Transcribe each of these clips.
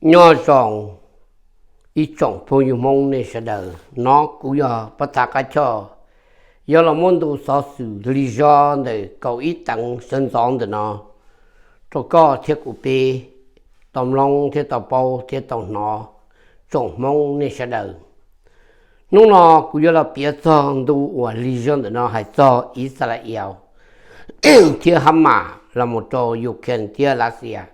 Nyob zoo ib tsoom phooj ywg Hmoob nej sawv daws, no kuv yog Pab Thav Qab Choj, yuav los muab ntu xov xwm lig zog ntawm kaum ib teev sawv ntxov ntawm no rau koj thiab kuv peb tau mloog thiab tau paub thiab tau hnov, tsoom Hmoob nej sawv daws. Hnub no kuv yuav los piav txog ntu uas lig zog ntawm no hais txog Ixalayees thiab Hamas los mus rau Ukraine thiab Lav Xias.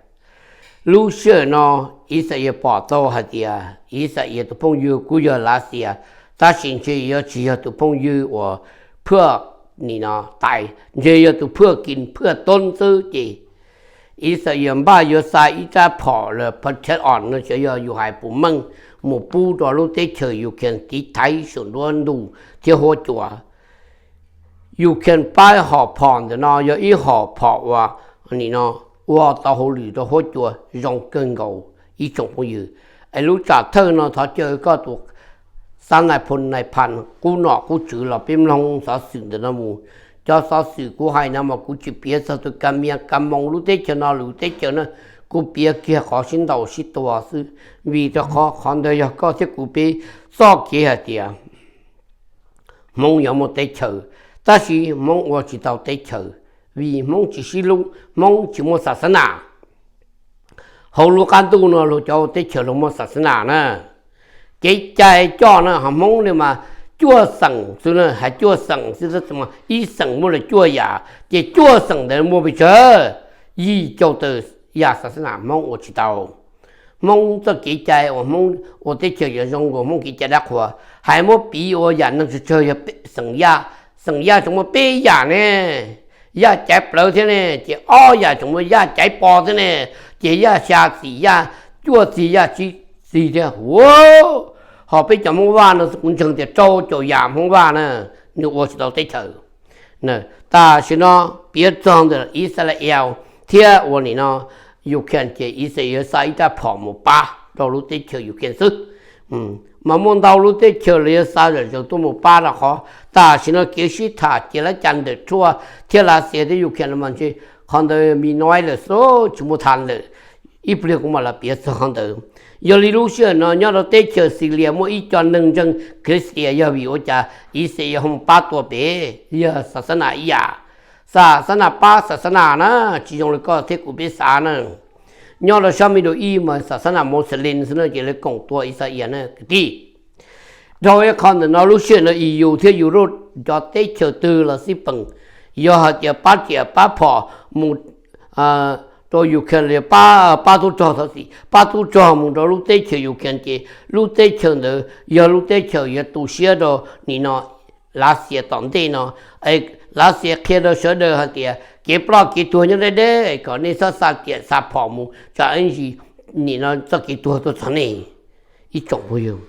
Lub sij hawm no Ixalayees pom tau hais tias Ixalayees tus phooj ywg kuj yog Lav Xias, tab sis ntshe yuav tsis yog tus phooj ywg uas phwaj nim no tais, ntshe yog tus phwaj kis phwaj toob xwb ces Ixalayees npaj yuav xa ib rab phom los Patriot no, xyov yog yus hais puas meej, mus pub rau lub teb chaws Ukraine tiv thaiv saum nruab ntug thiab huab cua. Ukraine pab hom phom ntawm no yog ib hom phom uas nim no ua tau hauj lwm rau huab cua zoo kawg nkaus ib tsoom phooj ywg. Es lub tsam thawj no thov caw koj tus xab nais phoo nais phas qub nom qub tswv los peb mloog xov xwm ntawm no mus. Cov xov xwm kuv hais no mas kuv tsis piav txog tus ka mia ka moos lub teb chaws no lwm teb chaws na, kuv piav kiag qhov sib ntaus sib tua xwb, vim rau qhov qhov ntawd yog koj thiab kuv peb txoj kev hais tias Hmoob yuav muaj teb chaws, tab sis Hmoob ua tsis tau teb chaws, vim Hmoob tsis sib hlub, Hmoob tsis muaj xas xab nas. Hauv lub qab ntuj no luag cov teb chaws luag muaj xas xab nas na. Kev cai coj na ho Hmoob li mas cuaj xeem xwb na, hais cuaj xeem xwb, ib xeem muaj li cuaj yam, ces cuaj xeem ntawd muaj pes tsawg, yim caum tawm yam xas xab nas Hmoob ua tsis tau. Hmoob txoj kev cai uas Hmoob ua teb chaws yuav zoo nkaus Hmoob kev cai dab qhuas, hais muab piv ua yam neeg tsawg tsawg yog xeem Yaj, xeem Yaj tseem muaj peb yam ne, Yaj caiv plawv thiab ne, ces ob yam tseem muaj Yaj caiv pos thiab ne, ces Yaj xya txim Yaj, cuaj txim Yaj, tsib txim thiab hu. Ho peb cov Hmoob Vaj no kuv ntseeg tias rau caum yam Hmoob Vaj na, nws ua tsis tau teb chaws. Tam sim no piav txog ntawm Israel thiab ua nim no Ukraine ces Israel yuav xa ib rab phom mus pab rau lub teb chaws Ukraine xwb. Mas muaj ntau lub teb chaws los yuav xa zom zaws tuaj mus pab rau qhov tam sim no kev sib tham ces lawv cas ntawm Rusia thiab Lav Xias thiab Ukraine no mas ntshe qhov ntawd me noise lawm xwb, tsis muaj tham lawm. Ib pliag kuv mam los piav txog qhov ntawd. Yog li lub sij hawm no nyob rau teb chaws Syria muaj ib co neeg ntseeg Kristias yog vim ua cas Israel ho mus pab tua pem, yog xas xab nas ib yam. Xas xab nas pab xas xab nas na, tsis zoo li koj thiab kuv peb xav na. Nyob rau sab Middle East mas xas xab nas Muslim xwb na ces lawv koom tua Israel na kwv tij. Dhau ib qho ntawm no lub sij hawm no E U thiab Europe cov teb chaws twg los xij peem, yog hais tias pab riam pab phom mus rau Ukraine los pab, pab tub rog, thov txim, pab tub rog mus rau lub teb chaws Ukraine ces lub teb chaws ntawd yog lub teb chaws yuav tu siab rau nim no Lav Xias tom ntej no. Lav Xias qhia rau sawv daws hais tias kev ploj kev tuag nyob deb deb, kom nej txhob xa riam xa phom mus tsam ib ntsis nim no txoj kev tuag tuaj txog nej. Ib tsoom phooj ywg,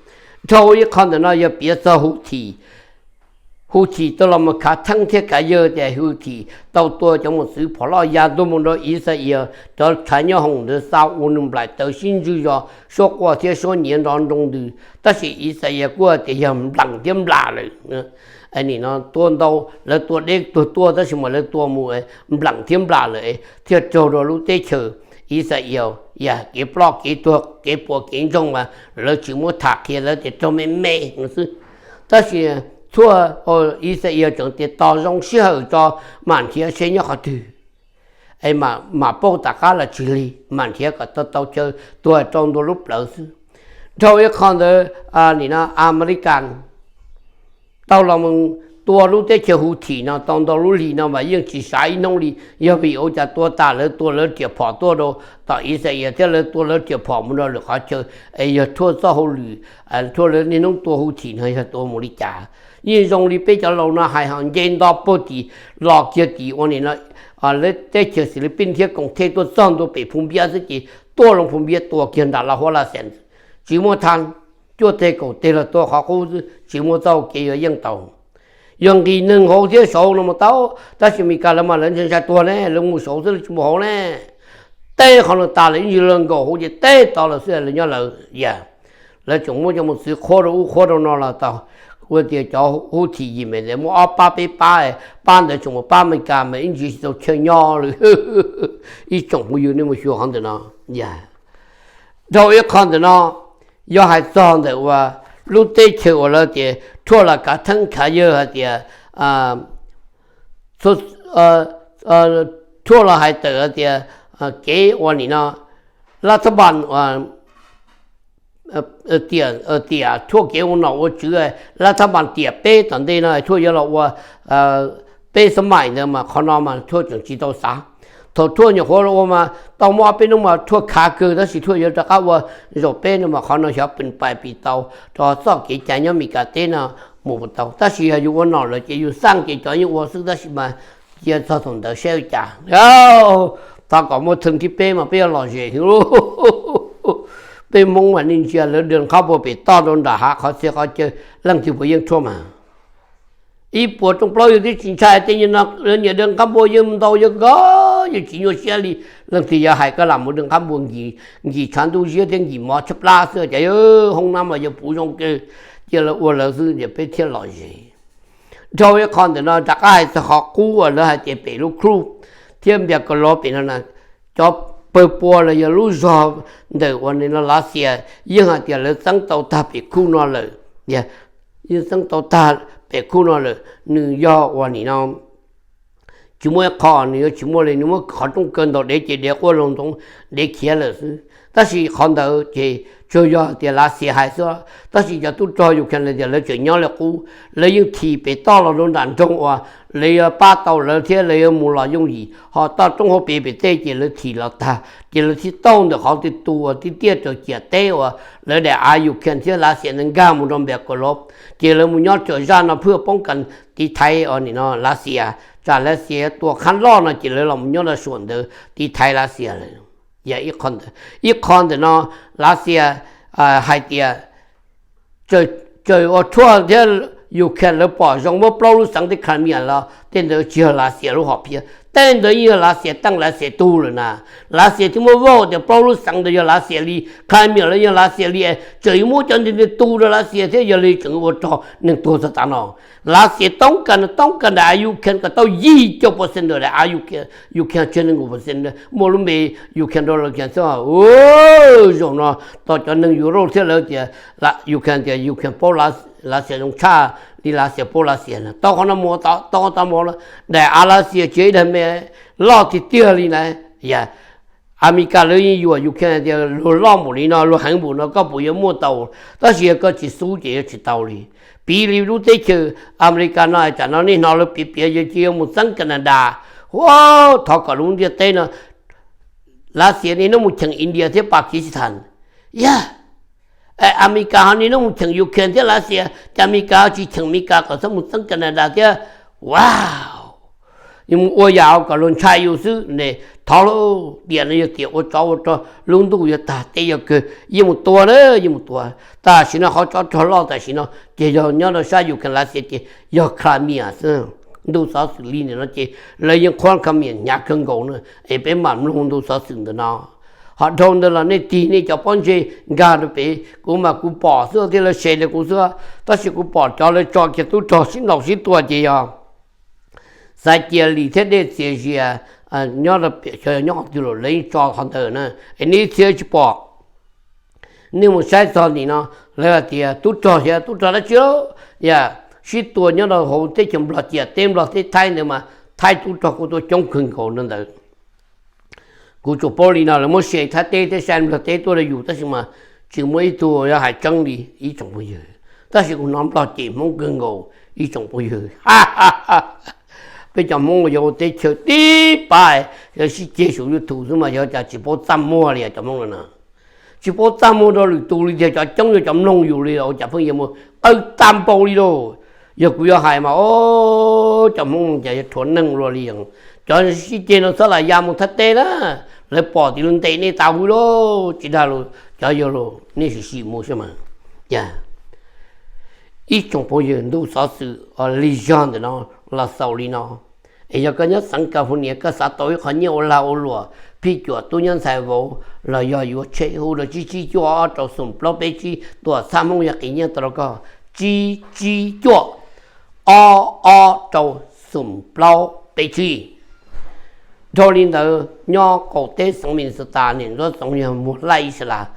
dhau ib qho ntawm no yog piav txog Houthi. Houthi tau los mus khav theeb thiab kav yawg tias Houthi tau tua cov mos txwv phom loj ya ntuj mus rau Israel, cov tshav nyob hoom ntawd xa ua nws nplaim tawv sib ntswg zos, suab quaj thiab suab nyiav nrov nroo ntws, tab sis Israel kuj tias yog nplees thiab nplas lawm. Nim no tua ntau, lawv tua deb tuag tuaj tab sis mas lawv tua mus nplees thiab nplas lawm thiaj raug rau lub teb chaws Israel. Yog kev ploj kev tuag kev puas kev ntsoog mas lawv tsis muab tham qhia, lawv tias raug me me xwb. Tab sis txhua Israel tseem tias tos zoo sij hawm tso mam nrhiav seb nyob qhov twg, es mam pauj tom qab los tsis lig, mam nrhiav kom tau tau chaw tuag rau ntua lub plawv xwb. Dhau ib qho ntawd nim no Amelikas tau los mus tua lub teb chaws Houthi no tau ntau lub hlis no mas yeej tsis xav ib hnub li, yog vim ua cas tua tas lawv tua lawv riam phom tuaj rau tom Israel thiab lawv tua lawv riam phom mus rau lwm qhov chaw, es yog Rusia txoj hauj lwm, Rusia lawv niaj hnub tua Houthi no yog tua mus li cas. Yeej zoo li peb cov laus no hais ho nce nto puag tim los kiag tim ua nim no lawv teb chaws Philippines thiab koom thej tuaj txog ntua pem Phum Npiab xwb ces tuaj loo Phum Npiab tua kiag nram Laj Huab Laj Xees, tsis muaj tha, cuaj teg kaum teg los tua qhov qub xwb, tsis muaj txoj kev yuav yeej tau. Yog nqis neeg hauv thiab saud no mas tau, tab sis Amelikas lawv mas lawv ntshai ntshai tuag ne, lawv mus saud xwb lawv tsis mus hauv ne. Teb qhov no tas lawv ib ntsis los nkaum hauv ces teb tod lawm xwb lawv nyob lawv. Yog lawv tseem muab cov mos txwv qhuab rau ub qhuab rau no los tau. Ua tias cov Houthi Yemen ntawd muaj ob pab peb pab, pab ntawd tseem mus pab Amelikas mas ib ntsis tsis tau chaw nyob li. Ib tsoom phooj ywg nej mus xyuas qhov ntawm no. Yog Dhau ib qho ntawm no, yog hais txog ntawm uas lub teb chaws uas lawv tias thuaj los kav theeb khav yawg hais tias, thuaj los hais tawm hais tias kev ua nim no, lab thab npas tiam thuaj kev ua nom ua tswv, lab thab npas tiam peb tom ntej no thuaj yuav los ua peb xab maim ntawd mas qhov no mas thuaj tseem tsis tau xav. Thaum thuaj nyuam qhuav los ua mas tau muaj ob peb hnub mas thuaj khav kawg, tab sis thuaj yuav rov qab ua zaum peb no mas qhov no xyov pes pais pes tau rau txoj kev cai nyob Meskas teb no mus puas tau. Tab sis yog yus ua nom lawm ces yus xaj ces cov yeej ua xwb, tab sis mas cia txog thaum ntawd saib ua cas. Thov kom muaj theem thib peb mas peb yuav lom zem heev. Peb Hmoob mas nej ntsia lawv dawm qab npua pem toj rau nram hav qhov txhia qhov chaw, leej twg puas yeej thuaj mas. Ib puas rooj plaub yug twb tsis ntshai, tej no lawv nyiam dawm qab npua yeej ntau yeej nkag, yeej tsis nyuaj siab li. Leej twg yuav hais koj lam mus dawm qab npua, nkig tshav ntuj ziab thiab nkig mov tshaib plab xwb ces hoob nab los yuav puv zoo kawg. Cia lawv ua lawv xwb ces peb thiaj lom zem. Dhau ib qho ntawm no rov qab hais txog qhov qub uas lawv hais tias pem lub khub thiab npias kaus lov pem no na, cov pawg pua los yog lub zog ntawm uas nim no Lav Xias yeej hais tias lawv txeeb tau tag pem khub no lawm. Yeej txeeb tau tag pem khub no lawm, nws yog uas nim no tsis muaj ib qho nws yuav tsis muaj li, nws muab qhov rooj kaw ntaus dev ces dev quaj loo ntoo, dev khiav lawm xwb. Tab sis qhov ntawd ces tsuas yog tias Lav Xias hais xwb, tab sis cov tub rog Ukraine tias lawv tseem nyob li qub, lawv yeej thim pem toj los rau nram nroog uas lawv yuav pab tau lawv thiab lawv yuav mus los yooj yim, ho toj roob hauv pes pem tej ces lawv thim los tag ces lawv thiaj tau ntawm qhov twg tu uas tiaj tiaj raws ciam teb uas lawv daim av Ukraine thiab Lav Xias ntawd nkag mus rau npias kaus lov, ces lawv mus nyob raws zaj no phwj poob kas tiv thaiv uas nim no Lav Xias, tsam Lav Xias tua qhab loj no ces lawv los mus nyob rau suam ntawd tiv thaiv Lav Xias lawm. Yog ib qho ntawm, ib qho ntawm no Lav Xias hais tias txawm ua thuaj thiab Ukraine lawv pom zoo muab plaub lub xeev teb Crimea los tej ntawd tsis yog Lav Xias lub hom phiaj, tej ntawd yeej yog Lav Xias teej Lav Xias tug lawm na. Lav Xias thiaj muab vauj tias plaub lub xeev ntawd yog Lav Xias li, Crimea los yog Lav Xias li, tseem yuav muab cov ntawd tu rau Lav Xias thiab yog li tseem ua rau neeg tuag txog tav no. Lav Xias toob kas toob kas daim av Ukraine kom tau yim caum percent daim av Ukraine, tsawg nees nkaum percent muaj lub npe Ukraine rau Lav Xias xwb. Zaum no tau cov neeg Europe thiab lawv tias Ukraine tias Ukraine paub Lav Xias zoo tshaj li Lav Xias paub Lav Xias na. Tau qhov no mus tau, tau qhov no mus, daim av Lav Xias tsis yog ib daim me loj tiag tiag li na. Yog Amelikas lawv yeej yuam Ukraine tias luag loj npaum li no, luag heev npaum no koj puas yuav muaj tau, tab sis yog koj tsis xub ces yuav tsis tau li. Piv li lub teb chaws Amelikas no, tsam no nej hnov lawv piav piav yog cia yuav mus txeeb Canada, ua, thov kom lub ntiaj teb no Lav Xias niaj hnub mus cheem India thiab Pakistan. Yog Amelikas ho niaj hnub mus cheem Ukraine thiab Lav Xias, cas Amelikas ho tsis cheem Amelikas kom txhob mus txeeb Canada thiab? Wow, mus ua yam kom luag ntshai yus xwb ne. Thov lauj, tiam no yog tiam ua tsov ua rog, lub ntuj yuav tag teb yuav kawg, yeej mus tua na, yeej mus tua. Tam sim no qhov tsov rog loj tam sim no ces yog nyob rau sab Ukraine Lav Xias ces yog Crimea xwb. Ntu xov xwm li ntawm no ces lawv yeej qhuab Crimea hnyav kawg nkaus na. Es peb mam mloog ntu xov xwm ntawm no. Ho dhau ntawd los nej tig nej cov pob ntseg nkag rau pem, kuv mas kuv pom xwb thiab lawv share rau kuv xwb, tab sis kuv pom cov lawv tso kiag tub rog sib ntaus sib tua ces yog Xaiv Cia Lis thiab Dej Txias Zias nyob rau pem, xyov nyob qhov twg lawm, lawv yeej tso qhov ntawd na. Es nej txhia tsis pom, nej mus saib txog nim no, lawv hais tias tub rog, xyov tub rog dab tsi, yog sib tua nyob rau hauv teb chaws Nplog, ciam teb Nplog teb Thaib ntawd mas Thaib tub rog kuj tuaj coob kawg nkaus no ntawd. Kuv tsuas paub li no, lawv muab share Thaib teb thiab share Nplog teb tuaj rau yus, tab sis mas tsis muaj ib tug yuav hais tseeb li ib tsoom phooj ywg. Tab sis kuv hnov Nplog cem Hmoob kawg nkaus ib tsoom phooj ywg. Peb cov Hmoob uas yog ua teb chaws tib pab, yog sib ceg saum YouTube xwb mas xyov cas tsis paub txaj muag li cov Hmoob no na. Tsis paub txaj muag rau lwm tus li tiag, cov coob yog cov mloog yus li, ua cas pheej yuav mus qawj tag npaum li lauj. Yog kuv yuav hais mas, o, cov Hmoob no cas yuav rhuav neeg luaj li. Cov sib ceg no txhob lam ya mus Thaib teb na, lawv pom tias lawv ntes nej tas hwv lauj, tsis dag lus, cov yawg laus nej sim sim mus saib mas. Ib tsoom phooj ywg, ntu xov xwm lig zog ntawm no los xaus li no. Es yog koj nyob xeev California koj xav tau ib qho nyiaj ua lag ua luam phij cuam tub nyab ntxhais vauv los yog yuav tsheb, hu rau tsib tsib cuaj ob rau xoom plaub peb tsib, tuam txhab Hmoob yuav qhia nyiaj tau rau koj. Tsib tsib cuaj ob ob rau xoom plaub peb tsib. Dhau li ntawd nyob qaum teb xeev Minnesota niam ntxawm Txoov yog muag laj ib sab las.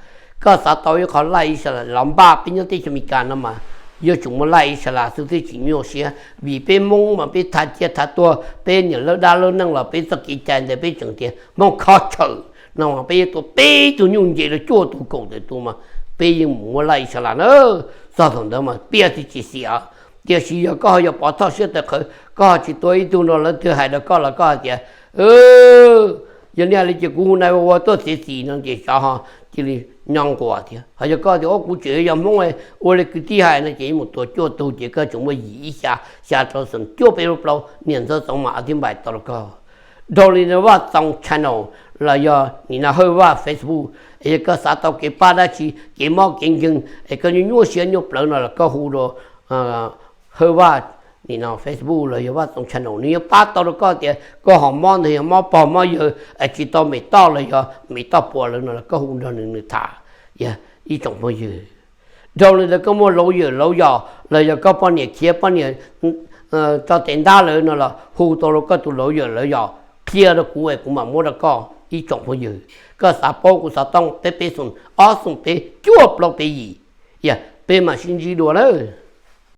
Koj xav tau ib qho laj ib sab las los npaj peb nyob teb chaws Amelikas no mas yuav tsum muag laj ib sab las xwb thiaj tsis nyuaj siab, vim peb Hmoob mas peb thaj ciaj thaj tuag, peb niam lawv dab lawv neej los peb txoj kev cai ntawd peb tseem tias Hmoob khob tshawm no peb yuav tua peb tug nyuj nce rau cuaj tug kaum tawm tus mas peb yeej mus muag laj ib sab las na. Txog thaum ntawd mas piaj tib tsis xiam. Tiam sis yog koj ho yog pov thoj siab tawv qhawv, koj ho tsis tua ib tug no lawv twb hais rau koj los koj hais tias yog nej hais li ces kuv hu nai ua tuaj txiav txim no ces xyov ho cia li nyo nquas thiab. Ho yog koj tias o kuv tseem yog Hmoob ua li kwv tij hais no ces mus tua cuaj tug ces koj tseem muaj yim ib xya, xya rau xeem cuaj peb lub plaub niam ntxawm Txoov mas a thiab npais tau rau koj. Dhau li no Vaj Txoov channel los yog nim no Hawj Vaj Facebook, es yog koj xav tau kev pab dab tsi kev mob kev nkeeg es koj nyuaj nyuaj siab nyuaj plawv no los koj hu rau Hawj Vaj nim no Facebook los yog Vaj Txoov channel nws yuav pab tau rau koj tias koj ho mob ntawd yog mob pog mob yawg es tsis tau mem toj los yog mem toj puas lawm no los koj hu nrog nws nws tham. Yog ib tsoom phooj ywg, dhau li ntawd koj muaj lauv yawm lauv yos los yog koj poj niam khiav poj niam tso tes ntab lawm no los hu tau rau koj tus lauv yawm lauv yos qhia rau kuv es kuv mam muab rau koj ib tsoom phooj ywg. Koj xav paub kuv xov tooj peb peb xoom ob xoom peb cuaj plaub peb yim. Yog peb mam sib ntsib dua lawm.